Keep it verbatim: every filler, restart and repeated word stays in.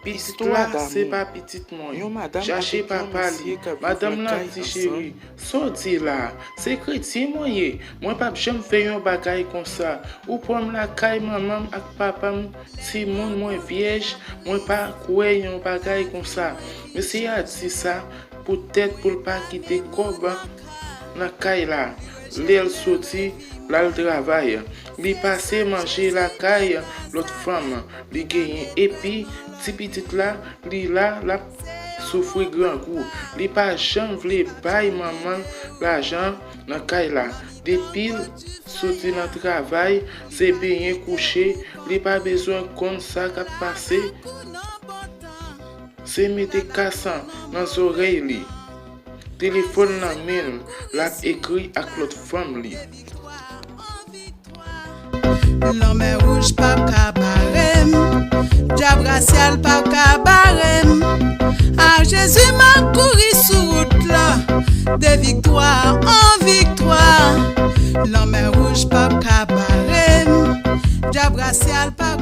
Pitit la se pa pitit mwen. Chache papa li. Madanm lan di, cheri, sa w di la? Se kretyen mwen ye. Mwen p ap janm fè yon bagay konsa. Ou pran m lakay manman m ak papa m, timoun mwen vyèj, mwen pa kwè yon bagay konsa. Mesye a di sa poutèt pou l pa kite kòb nan kay la lè l soti l al travay. Li pase manje lakay lòt fanm li genyen, epi ti pitit la, li la, l ap soufri grangou. Li pa janm vle bay manman l lajan nan kay la. Depi l soti nan travay, se benyen, kouche, li pa bezwen konn sa k ap pase. Se mete kas nan zòrèy li, telefòn nan men l, l ap ekri ak lòt fanm li. Lanmè wouj p ap ka bare m, dyab rasyal p ap ka bare m. A Jezi m ap kouri sou wout la, de viktwa an viktwa. Lanmè wouj p ap ka bare m, dyab rasyal p ap